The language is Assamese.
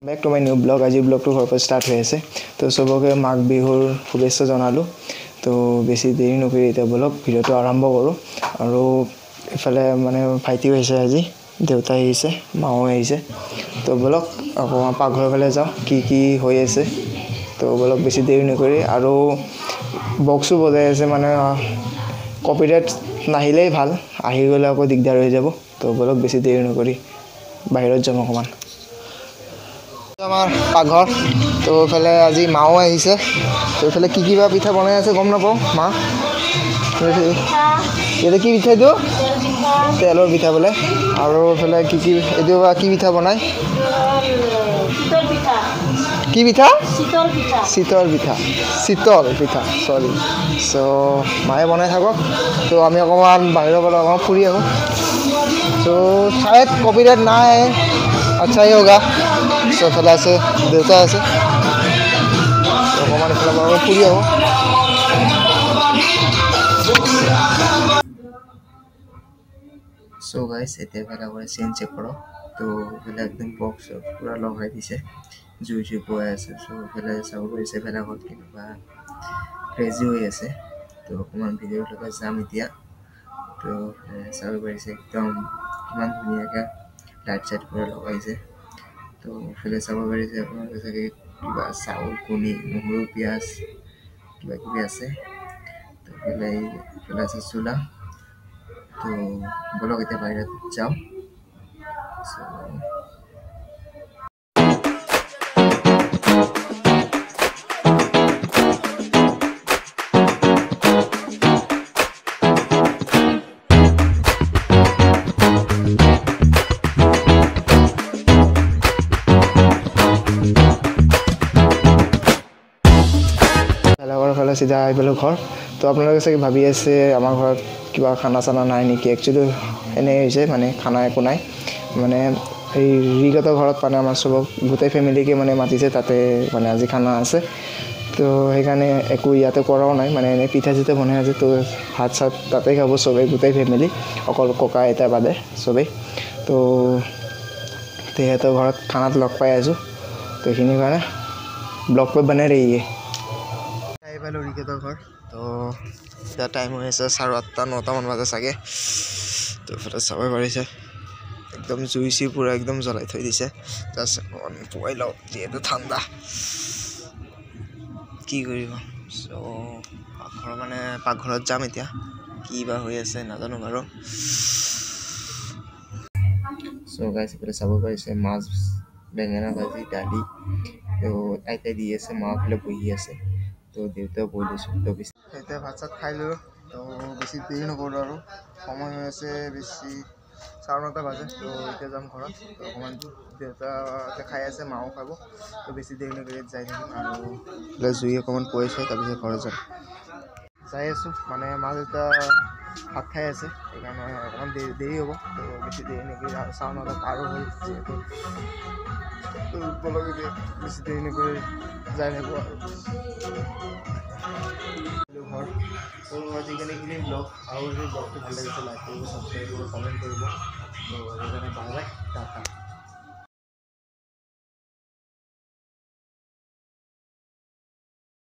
Back to my new blog. আজি ব্লগটো ঘৰৰ পৰা ষ্টাৰ্ট হৈ আছে। তো চবকে মাঘ বিহুৰ শুভেচ্ছা জনালোঁ। তো বেছি দেৰি নকৰি এতিয়া বলক ভিডিঅ'টো আৰম্ভ কৰোঁ। আৰু ইফালে মানে ভাইটিও আহিছে আজি, দেউতা আহিছে, মাও আহিছে। তো বলক অকণমান পাকঘৰৰ ফালে যাওঁ, কি কি হৈ আছে। তো বলক বেছি দেৰি নকৰি। আৰু বক্সো বজাই আছে, মানে কপিৰাইট নাহিলেই ভাল, আহি গ'লে আকৌ দিগদাৰ হৈ যাব। তো বলক বেছি দেৰি নকৰি বাহিৰত যাম অকণমান। আমাৰ পাকঘৰ। তো এইফালে আজি মাও আহিছে। তো এইফালে কি কিবা পিঠা বনাই আছে গম নাপাওঁ। মা এইটো কি পিঠা? এইটো তেলৰ পিঠা বোলে। আৰু এইফালে কি কি এইটো বা কি পিঠা বনায়? কি পিঠা? চিতল পিঠা। চিতল পিঠা, চৰি। চ' মায়ে বনাই থাকক। তো আমি অকণমান বাহিৰৰ পৰা অকণমান ফুৰি আহোঁ। চ' শায়দ কপিৰাইট নাই, আচ্ছা ही होगा। চ' এইফালে আছে দেউতা আছে, অকণমান এইফালে পৰা ফুৰি আহোঁ। চ' গাইজ এতিয়া ভেলাঘৰে চেঞ্জ চেক কৰক। তো এইফালে একদম বক্স পূৰা লগাই দিছে, জুই জুই পুৱাই আছে। চ' এইফালে চাব পাৰিছে ভেলাঘৰত কেনেকুৱা ক্ৰেজি হৈ আছে। তো অকণমান ভিডিঅ' লগাই যাম এতিয়া। তো চাব পাৰিছে একদম কিমান ধুনীয়াকৈ লাইট চাইট পূৰা লগাইছে। তো এইফালে চাব পাৰিছে আপোনালোকে চাগে কিবা চাউল, কণী, নহৰু, পিঁয়াজ কিবা কিবি আছে। তো এইফালে এইফালে আছে চোলা। তো বলক এতিয়া বাহিৰত যাওঁ। ভেলাঘৰৰ ফালে চিধা আহি পালোঁ ঘৰ। তো আপোনালোকে চাগে ভাবি আছে আমাৰ ঘৰত কিবা খানা চানা নাই নেকি। একচুৱেলি এনেই হৈছে, মানে খানা একো নাই। মানে এই ৰিগতৰ ঘৰত মানে আমাৰ চবক গোটেই ফেমিলিকে মানে মাতিছে, তাতে মানে আজি খানা আছে। তো সেইকাৰণে একো ইয়াতে কৰাও নাই, মানে এনেই পিঠা চিঠা বনাই আছে। তো ভাত চাত তাতে খাব চবেই, গোটেই ফেমিলি, অকল ককা আইতা বাদে চবেই। তো সিহঁতৰ ঘৰত খানাত লগ পাই আছোঁ। তো এইখিনিৰ কাৰণে ব্লগ পে বনাই ৰহিয়ে। আহি পালোঁ ৰিকেতৰ ঘৰ। তো এতিয়া টাইম হৈ আছে 8:30 9টামান বাজে চাগে। তো এইফালে চাব পাৰিছে একদম জুই চুই পূৰা একদম জ্বলাই থৈ দিছে। জাষ্ট অকণমান পোৱাই লওঁ যিহেতু ঠাণ্ডা, কি কৰিব। চ' পাকঘৰ মানে পাকঘৰত যাম এতিয়া, কি বা হৈ আছে নাজানো বাৰু। চ' গাইজ এইফালে চাব পাৰিছে মাছ, বেঙেনা ভাজি, দালি। তো আইতাই দি আছে, মা ফালে বহি আছে। তো দেউতাও বহি লৈছোঁ। তো এতিয়া ভাত চাত খাই ল'লোঁ। তো বেছি দেৰি নকৰোঁ আৰু, সময় হৈ আছে বেছি 9:30 বাজে। তো এতিয়া যাম ঘৰত। তো অকণমান দেউতা খাই আছে, মাও খাব। তো বেছি দেৰি নকৰি যাই থাকিম। আৰু জুই অকণমান পুৱাইছোঁ, তাৰপিছত ঘৰত যাম। যাই আছোঁ, মানে মা দেউতা ভাত খাই আছে, সেইকাৰণে অকণমান দেৰি হ'ব। তো বেছি দেৰি নকৰি 9:30 পাৰো হ'ল যিহেতু। তো বলক এতিয়া বেছি দেৰি নকৰি যাই থাকোঁ আৰু ঘৰ। তো আজিকালি এইখিনি ব্লগ। আৰু যদি ব্লগটো ভাল লাগিছে লাইক কৰিব, ছাবস্ক্ৰাইব কৰিব, কমেণ্ট কৰিব। তো সেইকাৰণে বাই বাই, টাটা।